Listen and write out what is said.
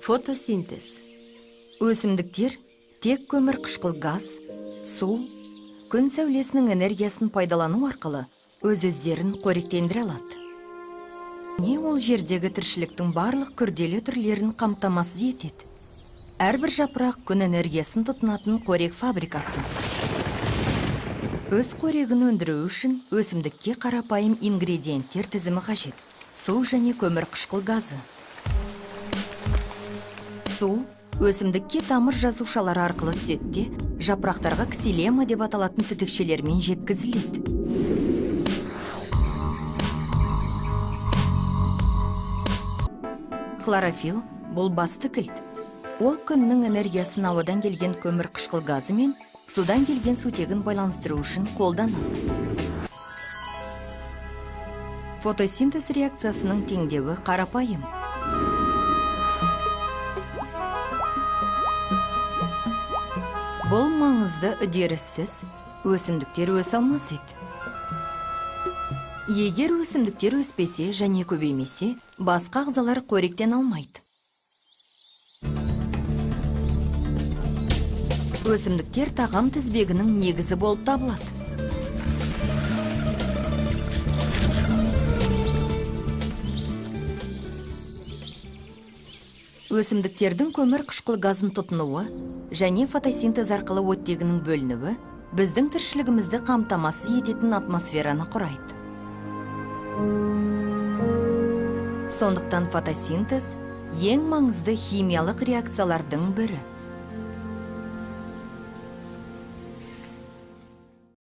Фотосинтез. Өсімдіктер тек көмір қышқыл газ, су, күн сәулесінің энергиясын пайдалану арқылы өз-өздерін қоректендіре алады. Не ол жердегі тіршіліктің барлық күрделі түрлерін қамтамасыз етеді. Әрбір жапырақ күн энергиясын тұтынатын қорек фабрикасы. Өз қорегін өндіру үшін өсімдікке қарапайым ингредиенттер тізімі қажет. Су және көмір қышқыл газы. Су өсімдікке тамыр жасушалары арқылы түседі де, жапырақтарға ксилема деп аталатын түтікшелермен жеткізіледі. Хлорофилл бұл басты кілт. Ол күннің энергиясын ауадан келген көмір қышқыл газы мен судан келген сутегін байланыстыру үшін қолданады. Фотосинтез реакциясының теңдеуі қарапайым. Бұл маңызды үдеріссіз өсімдіктер өсе алмас еді. Егер өсімдіктер өспесе және көбеймесе, басқа ағзалар қоректен алмайды. Өсімдіктер тағам тізбегінің негізі болып табылады. Өсімдіктердің көмір қышқыл газын тұтынуы және фотосинтез арқылы оттегінің бөлінуі біздің тіршілігімізді қамтамасыз ететін атмосфераны құрайды. Сондықтан фотосинтез ең маңызды химиялық реакциялардың бірі.